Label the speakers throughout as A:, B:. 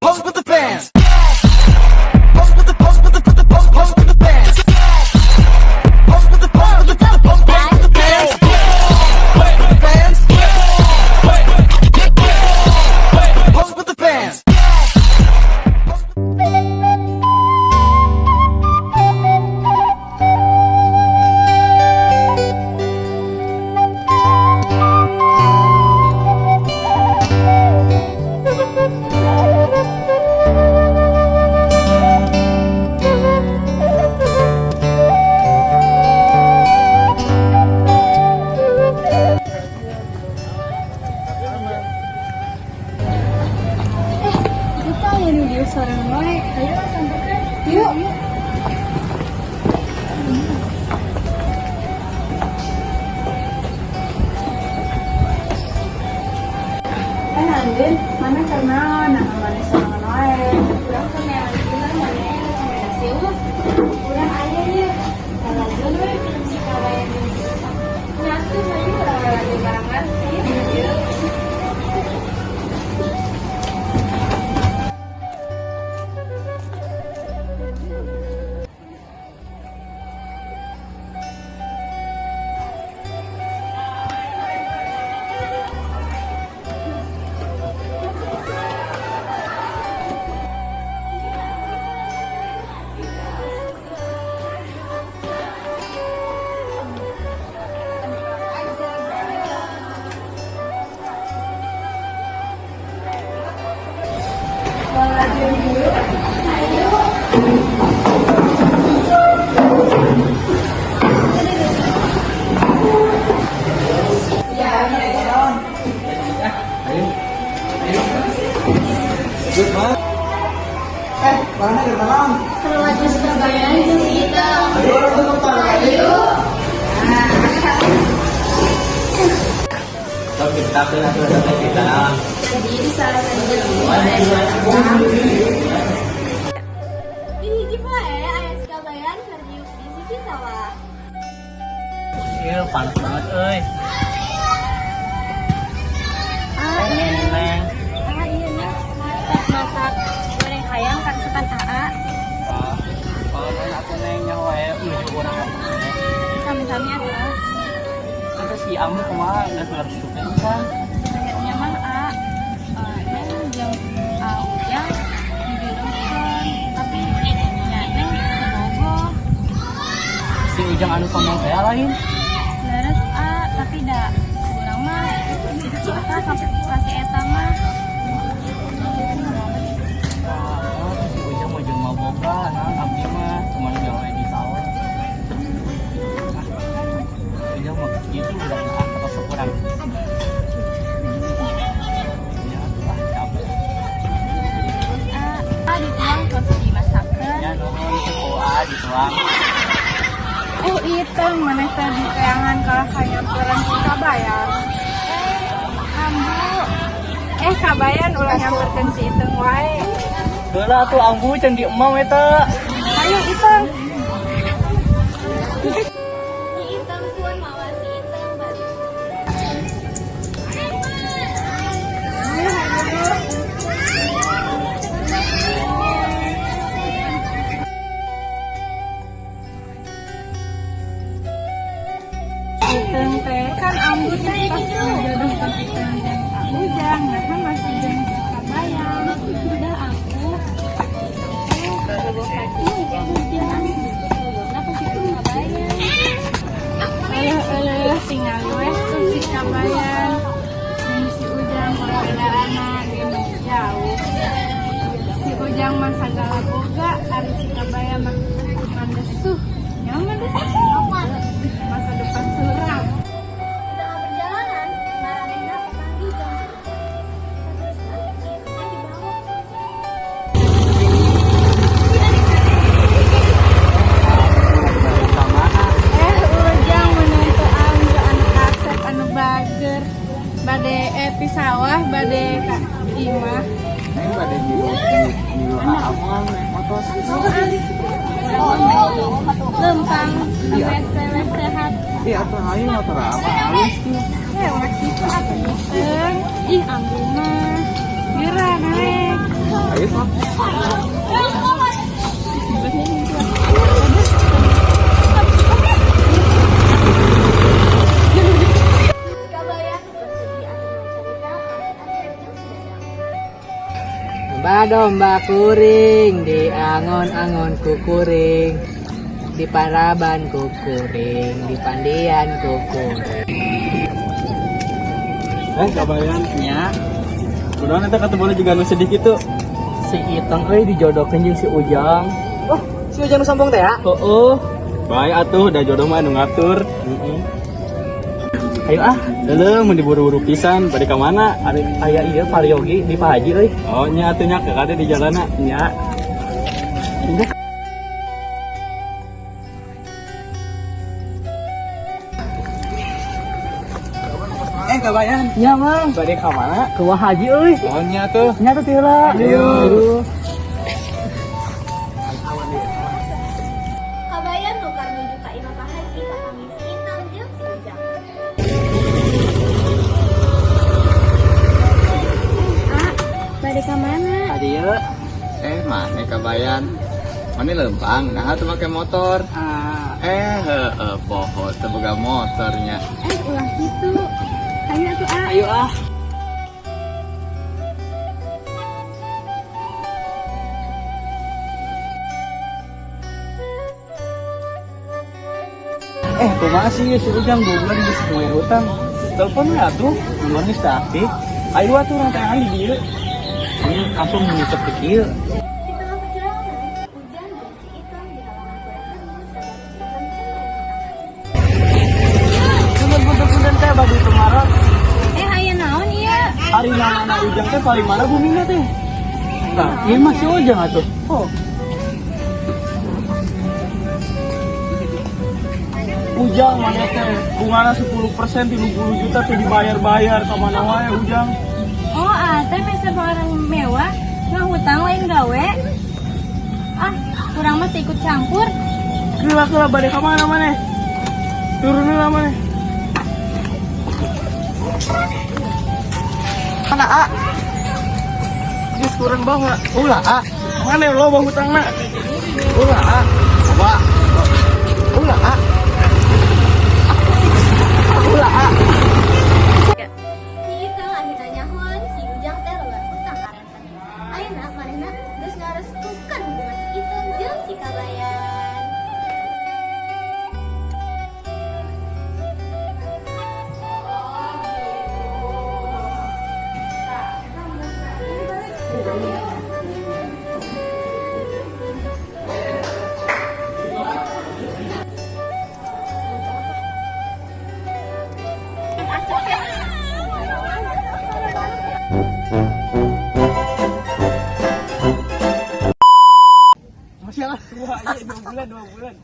A: Pose with the fans. Pose with the pose with the put the pose pose with the fans. Pose with the pose with the put the pose pose with the fans. Pose with the fans. Pose with the fans.
B: Kita aya nu dieu sorangan wae. Ayo samperkeun. Yuk. Yuk. Eh, Andin, maneh keur naon? Nah, maneh sorangan wae? Urang keur neangan film, maneh aya rekomendasi euweuh? Urang aya ieu. Lalajo we film si Kabayan jeung si Ipang. Nya atuh, hayu urang lalajo barengan. Hayu. Yuk. Lalajo yuk. Ayo. Ya,
C: Ayo. Ayo. Eh, mana ke dalam?
B: Lalajo si Kabayan jeung si Iteung.
C: Ayo, orang tuh.
B: Ayo.
D: Sok kita atuh atuh kita.
B: Jadi di salah satu ada seorang. Di hiji poe aya si Kabayan keur diuk di sisi sawah.
D: Iya, panas banget euy.
B: Ah, iya.
D: Neng.
B: Ah, iya nih. Teh masak goreng hayam karesepan Aa.
D: Ah, kalau neng aku neng nyaho wae menuju urang atuh.
B: Sami-sami atuh.
D: Terus si Ambu kumaha, geus ngerti kan?
B: Sebenarnya mah A, Neng jeung A Ujang dijodohkeun, tapi nya Neng teu.
D: Si Ujang anu sombong teh lain?
B: Leres, A, tapi da urang mah cinta ka si eta mah.
D: Ah, si Ujang mau jelema boga, nah abdi mah cuma gawe di sawah. Ah, Ujang mah gitu udah ah atau kurang. Ya, ah capek.
B: Terus A, A dituang, terus dimasakeun.
D: Ya nuhun ku A dituang.
E: Eh, Iteung, maneh teh diteangan kalah ka nyamperan si Kabayan.
B: Eh, Ambu.
E: Eh, Kabayan, ulah nyamperkeun si Iteung wae.
D: Heula atuh, Ambu, can di emam eta.
E: Ayo, Iteung.
B: Si Iteung pun mawa si Iteung balik.
E: Ayo, ayo. Iteung teh kan Ambu teh pas jodohkeun Iteung jeung Jalanna ge jauh. Si Ujang mah sagala boga, ari si Kabayan mah mandesuh. Nyawa mandesuh. Masa depan suram.
B: Di tengah perjalanan, maranehna papanggih jeung si Ujang. Saterusna si Iteng teh dibawa ku si Ujang.
D: Kamana?
E: Eh, Ujang menuntut anggo anu kasep anu bager. Bade ti sawah bade ka imah.
C: Neng bade ngilu ngilu amal naik motor.
E: Lempang sampai sehat.
C: Ih, atuh ayo motor apa halus tuh.
E: Eh, ulah kitu atuh Iteng. Ih, ambil mah. Geura naik.
C: Ayo sok.
B: Si Kabayan bersedih atuh ngacarita ka si Asep jeung si Dadang.
D: Domba-domba kuring di angon-angon kukuring, di paraban kukuring, di pandian kukuring.
F: Eh, Kabayan.
D: Nya,
F: Kunaon eta ketemu juga nu sedih gitu.
D: Si Iteng euy dijodohkeun jeung si Ujang.
C: Oh, si Ujang nu sombong teh ya?
D: Heeh.
F: Bae atuh, da jodoh mah anu ngatur.
D: Heeh. Ayo ah,
F: Leuleum mun diburu-buru pisan, bade ka mana?
D: ari aya ieu paryogi di Pak Haji euy.
F: Oh, nya atuh nya kade di jalanna.
D: Nya. Udah.
C: Eh, Kabayan.
D: Nya, Mang.
F: Bade ka mana?
D: Ke Wah Haji euy.
F: Oh, nya tuh.
D: Nya tuh heula.
F: Ayo.
B: Kabayan nu nuju ka imah Pak Haji papanggih si Iteng jeung si Ujang. Ah, bade ka mana?
D: Tadi ieu.
C: Eh, mana Kabayan? Mana lempang, nah tuh make motor.
D: Ah,
C: Eh, heeh, poho teu boga motornya.
E: Eh, ulah kitu. Ayo atuh ah.
D: Ayo ah.
F: Eh, kumaha sih si Ujang 2 bulan geus bayar hutang. Telepon we atuh, nomor geus teu aktif. Ayo atuh urang tayangan di dieu.
D: Ini kampung mun sepi kieu.
B: Di tengah perjalanan, si Ujang jeung si Iteng dihalangan ku rentenir sabab si Iteng can bayar hutangna.
F: Punten punten punten teh bade tumaros.
E: Eh, aya naon ieu?
F: Ari namana Ujang teh paling mana bumina teh?
D: Nah, ieu mah si Ujang atuh.
F: Oh. Ujang mana teh bungana 10% 30 juta tuh dibayar-bayar ka mana wae Ujang.
E: Oh, ah, teh meser barang mewah, ngahutang lain gawe. Ah, kurang mah teu ikut campur.
F: Keula keula bade ka mana maneh? Turun heula maneh.
C: Mana A?
F: Geus kurang banget.
C: Ulah A.
F: Mana loba hutangna?
C: Ulah A. Apa? Ulah A. Ulah A.
B: Si Iteng akhirna nyahoan si Ujang teh loba utang ka rentenir. Ayeuna manehna geus ngarestukeun hubungan si Iteng jeung si Kabayan.
F: Masih lah dua, iya, 2 bulan, 2 bulan.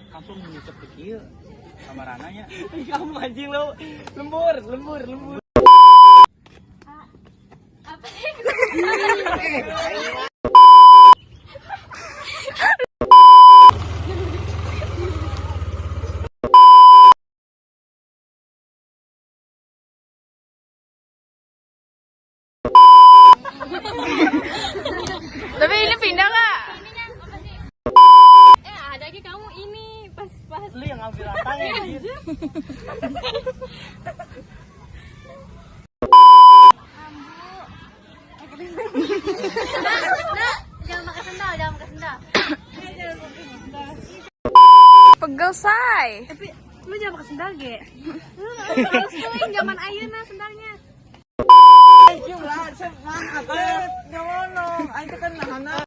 D: Kampung mun sepi kieu. Kamarana nya.
F: Kamu anjing lo, lembur, lembur, lembur.
B: Apa?
E: Tapi ini pindah nggak? Eh, ada lagi kamu ini pas pas.
F: Lu yang ngambil rantangnya anjir.
B: Nah, jangan pakai sendal, jangan pakai sendal.
E: Pegel say. Tapi lu jangan pakai sendal ge. Lu harus zaman ayeuna sendalnya.
F: Kieu lah, saya mang atuh. Nyolong, aing teh kan nahanan.